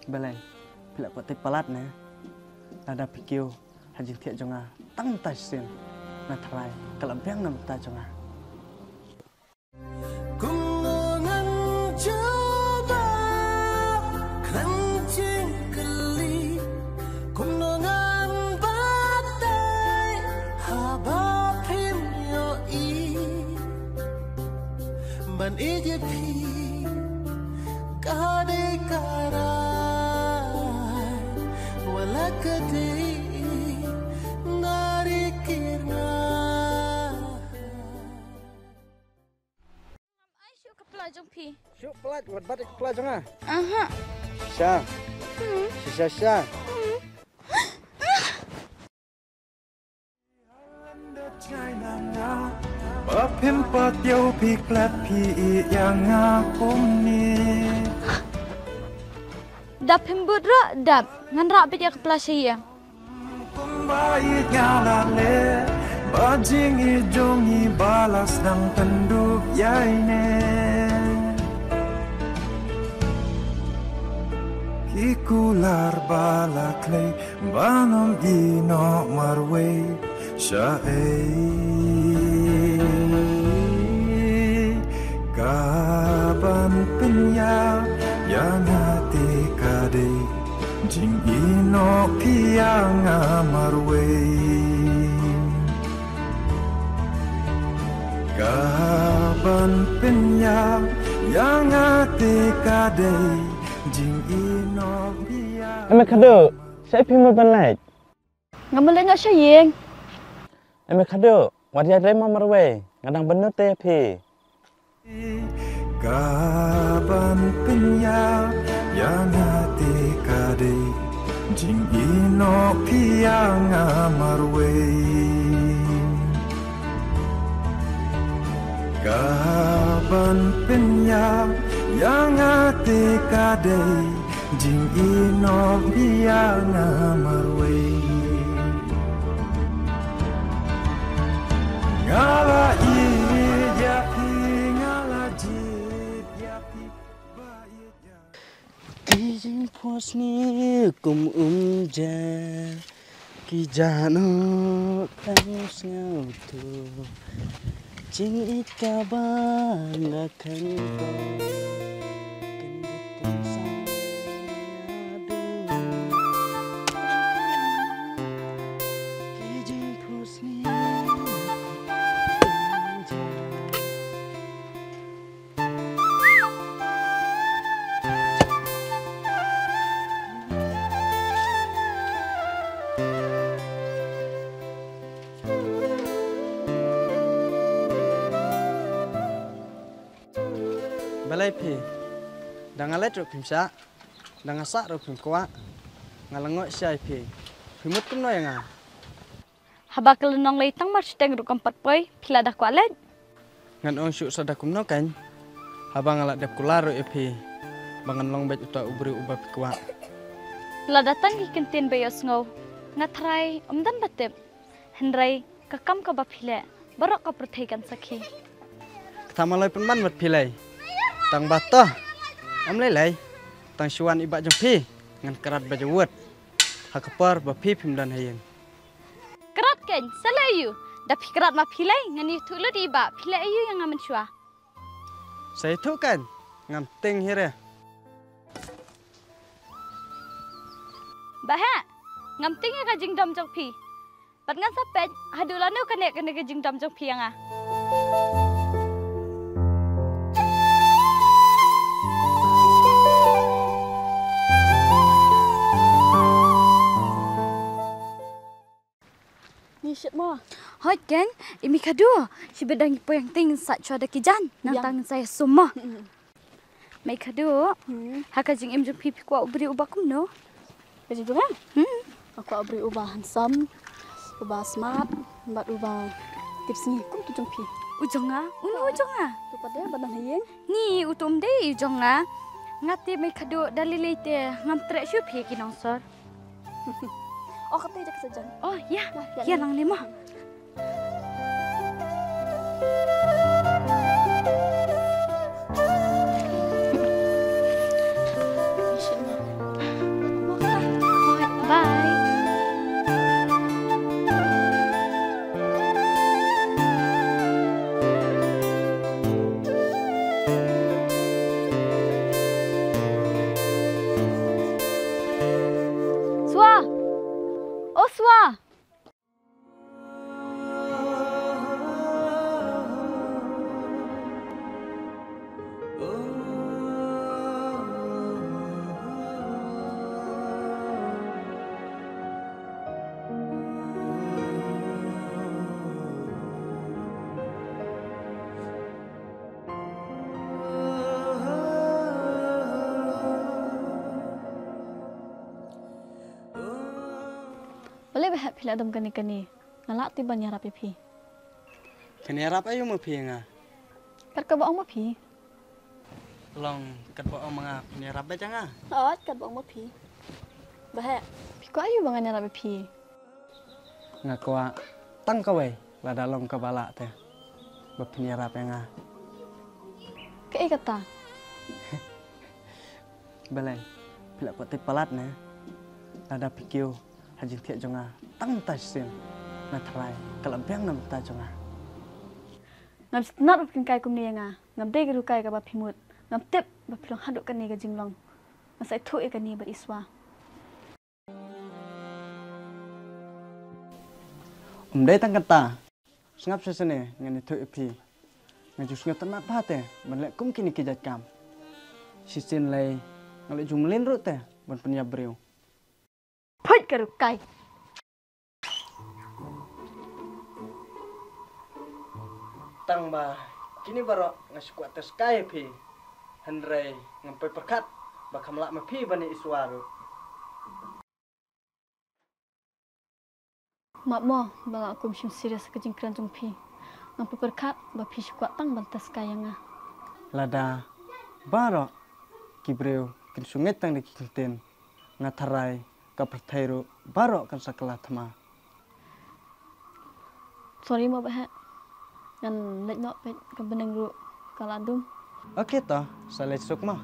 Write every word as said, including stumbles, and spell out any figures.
Balei phi la kwah tip palat ne? Lada phi kiew ha jingthiah jong nga tang mynta shisien, nga tharai ka la biang na bynta jong nga. Kumno ngan jubab khlem jingkylli, kumno ngan batai haba phim ïohi. Ban ïeit ïa phi ka dei ka rai, wat la ka dei nga ri kir nga. Ai shu ka pla jong phi. Shu pla, wat bat ka pla jong nga. Aha. Sha. Hmm. Sha, sha, sha. Hmm. Ba phim pat ïoh phi klet phi ïa nga kumne. Dap phim bud ruh, dap. Ngan rah beit ïa ka pla sha ïing. Kumba ïeit nga la leh, ba jingïeit jong ngi ba la sdang pynduh ïa ine. Ki kular ba la khlei, ban ym ïehnoh marwei shaei. Ka ban pynïap ïa nga te ka dei jingïehnoh phi ïa nga marwei. Ka ban pynïap ïa nga te ka dei jingïehnoh phi ïa. Em, Khadduh, shaei phi mut ban leit? Nga mut leit noh sha ïing. Em, Khadduh, wat ïaid lem marwei, nga dang bynnud te ïa phi. Ka ban pynïap ïa nga te ka dei jingïehnoh phi ïa nga marwei. Ka ban pynïap ïa nga te ka dei jingïehnoh phi ïa nga marwei. Nga la ïeit ïa phi, nga la jied ïa phi, ba ïeit ïa. Ki jingphohsniew kum um jer, ki jah noh tang sngewthuh. Jingïeit kaba nga kheiñ ko, kin dei tang song ïa du. Ki jingphohsniew kum um jer. Balei phi? Da nga leit ruh phim shah, da nga sah ruh phim kwah. Nga la ngeit shai phi. Phi mut kumno ïa nga? Haba ka lynnong lei tang marshuteng ruh kam pat poi, phi la da kwah leit? Ngan ong shuh sa da kumno kan. Haba nga la dep kular ruh ïa phi ba ngan long beit uta u briew uba phi kwah. Lada tang ki kyntien ba ïohsngew, nga tharai ym don ba tip. Hynrei ka kam kaba phi leh, baroh ka pyrthei kan sakhi. Kata maloi pynban bad phi lei. Tang ba toh, ym lei lei. Tang shu wan i bah jong phi, ngan krad ba jawut. Ha ka por ba phi phim don ha ïing. Krad kan, sa leh aïu? Da phi krad ma phi lei, ngan ïathuh lut i bah, phi leh aïu ïa nga mynshuwa? Sa ïathuh kan, ngam tieng hi re. Bah heh, ngam tieng ïa ka jingdom jong phi. Bad ngan sa peit haduh lano kane kane ka jingdom jong phi ïa nga. Ni shit mo. Hoi keng, i Mei Khadduh. Shibit dang i poi ïa nga te, ngin sah shuwa da ki jan. Nang tang ngin sa ïasum mo. Mei Khadduh. Hmm. Ha ka jingim jong phi phi kwah u briew uba kumno? Ka jingim jong nga? Hmm. Nga kwah u briew uba handsome, uba smart, bad uba tipsngi kum tu jong phi. U jong nga? Uno u jong nga? Tu pat de ba nang ha ïing. Ni, uto um dei u jong nga. Nga te Mei Khadduh da lei lei te ngam treh shuh phi ki nongsor. Oh, kata ïa ka sajan. Oh, ïa. Ïa, ïa lang lei mo. Balei Bah Heh phi la dom kane kane? Nga lah te ban ïarap ïa phi. Phin ïarap aïu ma phi ïa nga? Kat kaba ong ma phi. Long kat ba ong ma nga phin ïarap beit ïa nga? Hooid, kat ba ong ma phi. Bah Heh, phi kwah aïu ba ngan ïarap ïa phi? Nga kwah tang kawei, lada long kaba lah te ba phin ïarap ïa nga. Kaei kata? Balei phi la kwah tip palat ne? Lada phi kiew ha jingthiah jong nga tang mynta shisien, nga tharai ka la biang na bynta jong nga. Ngam sngewtynnat ba phin kai kumne ïa nga. Ngam dei ka rukai kaba phi mut. Ngam tip ba phi long haduh kane ka jinglong. Nga sa ithuh ïa kane bad Iswa. Ym dei tang kata. Sngap shisien, ngan ithuh ïa phi. Nga ju sngewtynnat bha te ban leh kum kine ki jait kam. Shisien lei nga leh ju mlien ruh te ban pynïap briew. Phuit ka rukai. Tang ba kine baroh nga shu kwah test kai ïa phi. Hynrei ngam poi pyrkhat ba kham lah ma phi ban ïa Iswa ruh. Map mo ba nga kum shim serious ka jingkren jong phi. Ngam poi pyrkhat ba phi shu kwah tang ban test kai ïa nga. Lada baroh ki briew kin shu ngeit tang da ki kyntien, nga tharai ka pyrthei ruh baroh kan sa kylla thma. Sorry mo Bah Heh. Ngan leit noh peit, ka bneng ruh ka la dum. Ok to, sa leit suk mo.